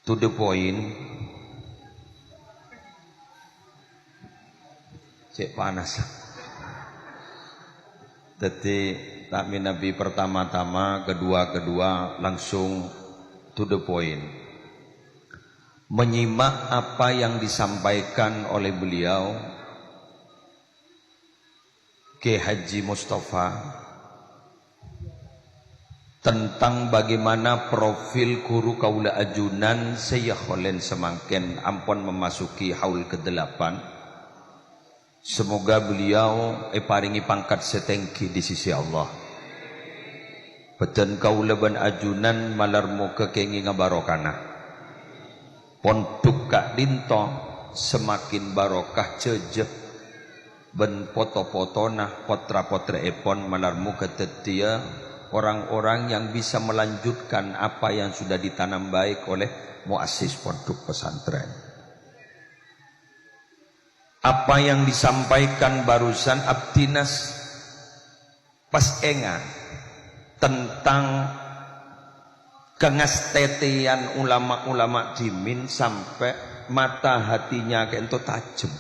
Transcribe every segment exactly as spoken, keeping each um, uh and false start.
To the point. Cè' panas. Dhâddhi, ta' mènabi pertama-tama, kedua-kedua, langsung to the point. Menyimak apa yang disampaikan oleh beliau, Kiai Haji Mustafa, tentang bagaimana profil ghuru kaulâ ajunan Syekh Kholen samangkèn ampon memasuki haul kedelapan. Semoga beliau èparèngè pangkat sè tèngghi di sisi Allah. Bhâdhân kaulâ bân ajunan malar moghâ kèngènga barokana. Pondhuk ka'dinto semakin barokah jhâjâ bân poto-potona, potra-potrèèpon malar moghâ dhâddhiyâ orang-orang yang bisa melanjutkan apa yang sudah ditanam baik oleh muassis pondhuk pesantren. Apa yang disampaikan barusan abdhina pas ènga' tentang kangastètèyan ulama-ulama dhimèn sampè' mata hatinya ka'dinto tajem.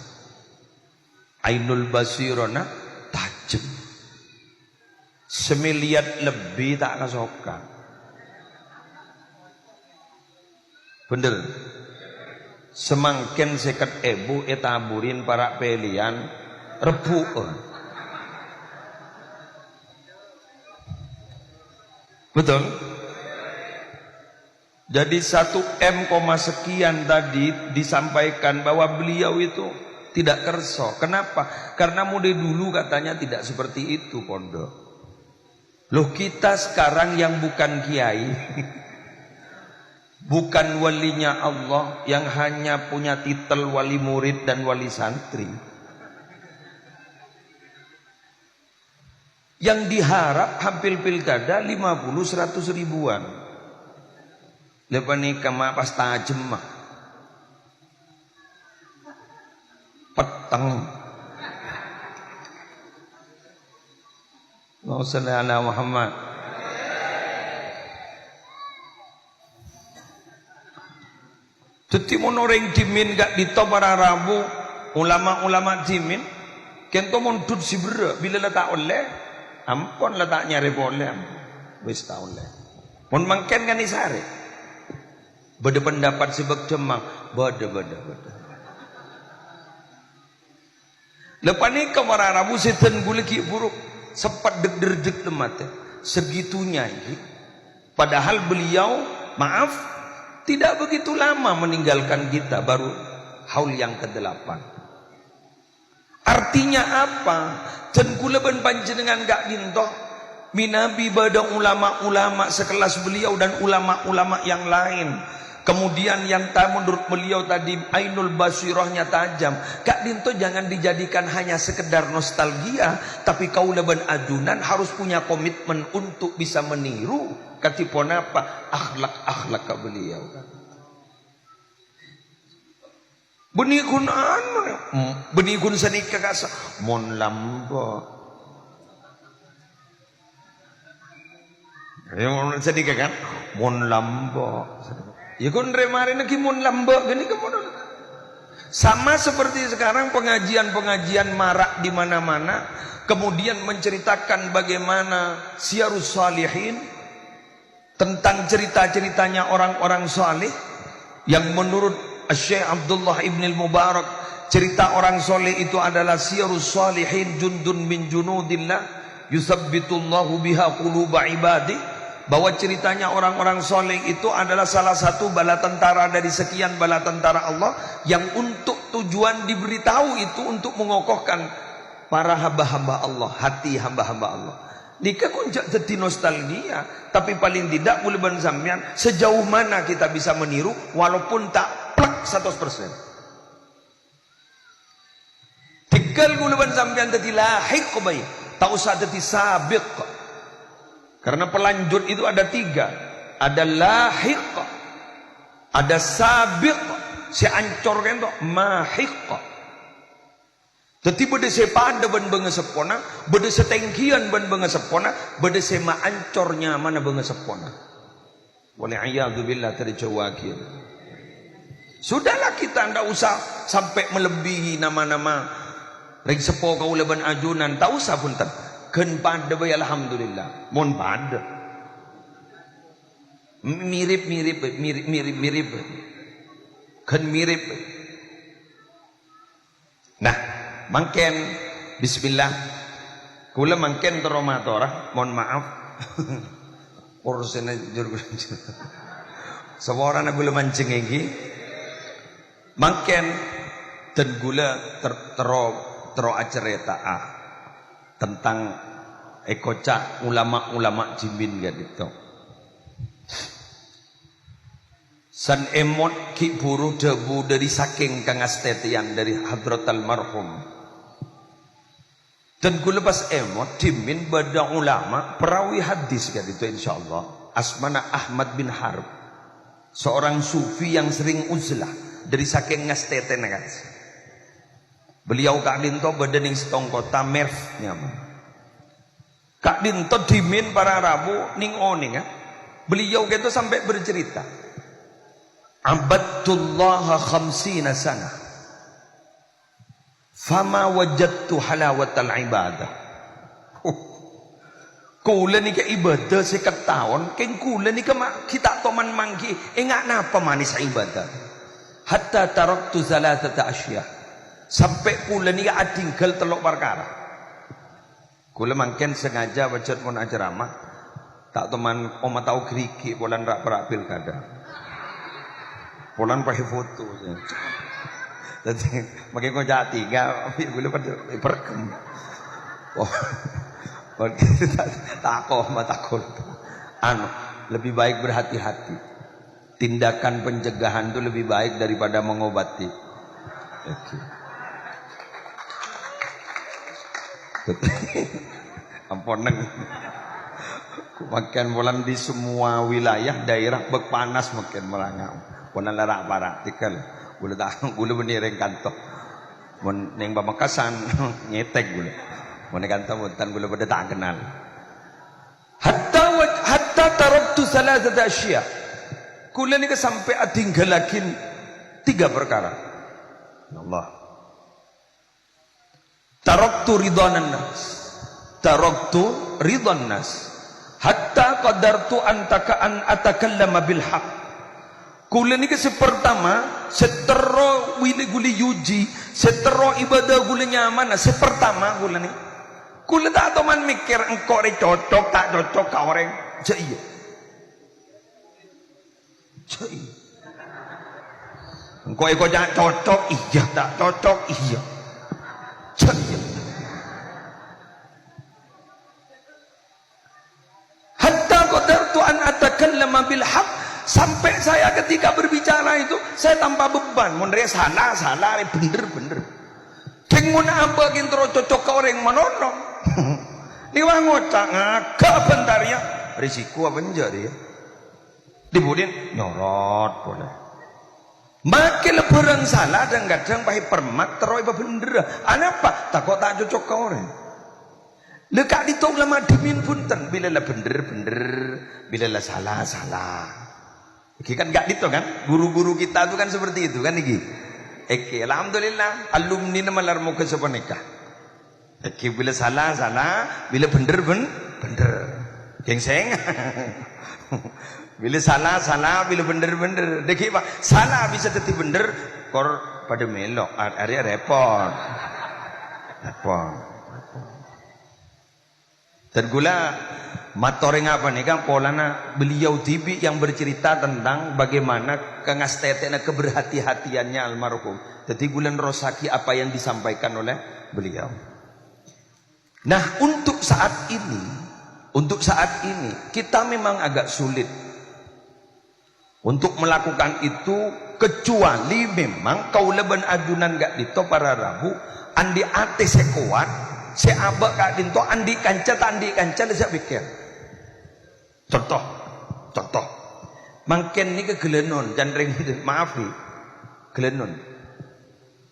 Ainul basirona tajem. Samèliyat lebbi ta' kasokan. Bhender. Samangkèn sèket èbu ètaburè para' pèlèyan, rebbhu'ân. Betul? Jadi satu M koma sekian tadi disampaikan bahwa beliau itu tidak kerso. Kenapa? Karena mulai dulu katanya tidak seperti itu, pondok. Loh, kita sekarang yang bukan kiai, bukan walinya Allah, yang hanya punya titel wali murid dan wali santri. Yang diharap hampir pilkada lima puluh seratus ribuan. Lha panèka ma' pas tajem, ma'. Petteng. Allahumma shalli ala Muhammad. Dhâddhi, mon orèng dhimèn ka'dinto para' rabu, ulama-ulama dhimèn, ka'dinto mondhut sè berrâ', bilâ la ta' ollè, ampon la ta' nyarè polè, ampon. Wis ta' ollè. Mon mangkèn kan èsarè. Bâdâ pendapat sè bâk dhemmang, bâdâ, bâdâ, bâdâ. Lha panèka para' rabu sè dhân ghulâ ghi' buru sempet deg-derdeg temmatè. Segitunya ini. Padahal beliau, maaf, tidak begitu lama meninggalkan kita, baru haul yang kedelapan. Artinya apa? Dhân ghulâ bân panjhennengngan ka'dinto mènabi bâdâ ulama-ulama sekelas beliau dan ulama-ulama yang lain. Kemudian yang ta-, menurut beliau tadi, ainul basirahnya tajam. Ka'dinto jangan dijadikan hanya sekedar nostalgia, tapi kaulâ bân ajunan harus punya komitmen untuk bisa meniru. Kadhi ponapa? Akhlak-akhlak ka beliau. Bânnè ghun anu, hmm, bânnè ghun sanèka kasa, mon lambâ'. Ya, mon sanèka kan, mon lambâ'. Ya, ghun rè-marèna ghi mon lambâ' ghânèka mon. Sama seperti sekarang pengajian-pengajian marak di mana-mana, kemudian menceritakan bagaimana Siyarus Salihin, tentang cerita-ceritanya orang-orang saleh yang menurut Syekh Abdullah Ibnil Mubarak, cerita orang saleh itu adalah siyarus salihin jundun min junudillah, yusabbitullahu biha quluba ibadih, bahwa ceritanya orang-orang saleh itu adalah salah satu bala tentara dari sekian bala tentara Allah yang untuk tujuan diberitahu itu untuk mengokohkan para hamba-hamba Allah, hati hamba-hamba Allah. Nèka ghun jhâ' dhâddhi nostalgia, tapi paling tidak ghulâ bân sampèyan, sejauh mana kita bisa meniru, walaupun ta' plek saratos persen. Tèngghâl ghulâ bân sampèyan dhâddhi lahiq bhâi, ta' osa dhâddhi sabiq. Karena pelanjut itu ada tiga. Ada lahiq, ada sabiq, sè ancor ka'dinto, mahiq. Dhâddhi, bâdâ sè padâ bân bângaseppona, bâdâ sè tèngghiyân bân bângaseppona, bâdâ sè maancor nyamana bângaseppona. Wal iyadzu billah, tadâ' jhâuwâghi. Sudahlah, kita ndak usah sampai melebihi nama-nama rèng seppo kaulâ bân ajunan, ta' usah, bhunten. Ghân padâ bhâi, alhamdulillah. Mon padâ. Mirip-mirip, mirip-mirip, mirip. Ghân mirip. Nah, mangkèn, bismillah. Kaulâ mangkèn terro matora, mohon maaf. Urusanna jur-, saporana kaulâ manjeng èngghi. Mangkèn, dân kaulâ ter-, terro, terro acarèta'a tentang èkoca' ulama-ulama dhimèn ka'dinto. San èmot ghi' bhuru dhâbu dhâri sakèng kangastètèyan dhâri hadrat almarhum. Dân kaulâ pas èmot, dhimèn bâdâ ulama perawi hadis ka'dinto, insyaallah. Asmana Ahmad bin Harb, seorang sufi yang sering uzlah dhâri sakèng ngastètèna, guys. Beliau ka'dinto bâdâ nèng sèttong kottha, Merv nyamana. Ka'dinto dhimèn para rabu nèng-onènga. Beliau ka'dinto sampè' bercerita, "Abadtullaha khamsina sanah, fama wajadtu halawatal ibadah." Huh. Kaulâ nèka ibadah sèket taon, kèng kaulâ nèka ma-, ghi' ta' toman mangghi, enga' napa manis ibadah. "Hatta taraktu thalathata asya." Sampè' kaulâ nèka adhingghâl tello' parkara. Kaulâ mangkèn sengaja pajhât mon aceramah, ta' toman omma tao ghrighi' polana ra'-para' pilkada. Polana pahè foto. Dhâddhi, makè ngoca' tinggal, kaulâ padâ pergem. Oh, ta', ta' koma, ta' kol. Anu, lebih baik berhati-hati. Tindakan pencegahan itu lebih baik daripada mengobati. Oke. Ampon, neng. Mangkèn polana di semua wilayah daerah bâk panas mangkèn maranga. Polana la ra'-para' tèghâl. Kaulâ ta', kaulâ bânnè rèng kanto. Mon nèng Pamekasan, ngètèk kaulâ. Mon nèng kanto, bhunten, kaulâ padâ ta' kennal. Hatta wa-, hatta taraktu thalathata asya. Kaulâ nèka sampè' adhingghâllaghi tiga parkara. Ya Allah. Taraktu ridhanan nas. Taraktu ridhan nas. Hatta qadartu an taka-, an atakallama bil haq. Kaulâ nèka sè partama, sè terro ghuli-ghuli yuji, sè terro ibadah kaulâ nyamana, sè partama kaulâ nè. Kaulâ ta' toman mèkkèr engko' rè cocok, ta' cocok ka orèng. Jâ' iyâ. Jâ' iyâ. Engko' èkoca' cocok, iyâ, ta' cocok, iyâ. Jâ' iyâ. Hatta qadartu an atakallama bil haq, sampai saya ketika berbicara itu, saya tanpa beban. Mon rè sala, sala, rè bhendher, bhendher. Kèng mon abâ' kèng terro cocok ka orèng manono. Nèka wah ngoca' ngaghâ' bhântarèya, risiko apa enjâ' rèya? Dibudin nyorot polè. Makè la bhârâng sala, dhâng-kadhâng pahè permak terro èpabhendherrâ. Anapa? Tako' ta' cocok ka orèng. Lha, ka'dinto ulama dhimèn bhunten, bilâ la bhendher, bhendher, bilâ la sala, sala. Èngghi kan ka'dinto kan? Guru-guru kita itu kan seperti itu kan nèngghi. Èngghi, alhamdulillah, alumnina malar moghâ sapanèka. Èngghi, bilâ sala, sala, bilâ bhendher, bhen-, bhendher. Gèngsèng. Bilâ sala, sala, bilâ bhendher, bhendher. Dâgghi', Pak, sala bisa dhâddhi bhendher, kor padâ mèlo. Ar-, arèya rèpot. Rèpot. Dan kaulâ matorè ngapa nèka polana beliau dhibi' yang bercerita tentang bagaimana kangastètèna keberhati-hatiannya almarhum. Jadi kaulâ nerrossaghi apa yang disampaikan oleh beliau. Nah, untuk saat ini, untuk saat ini kita memang agak sulit untuk melakukan itu, kecuali memang kaulâ bân ajunan ka'dinto para rabu, andi' atè sè kowat, sè abâ' ka'dinto, andi' kanca ta' andi' kanca, la sè pèkkèr. Conto, conto. Mangkèn nèka ghâlânon, can rèng, maaf, nè, ghâlânon.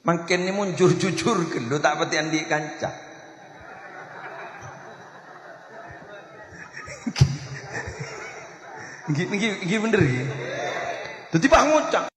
Mangkèn nè mon jur-jujur ghâllu ta' patè andi' kanca. Ngghi, ngghi, ngghi bhendher, ngghi. Dhâddhi pas ngoca'.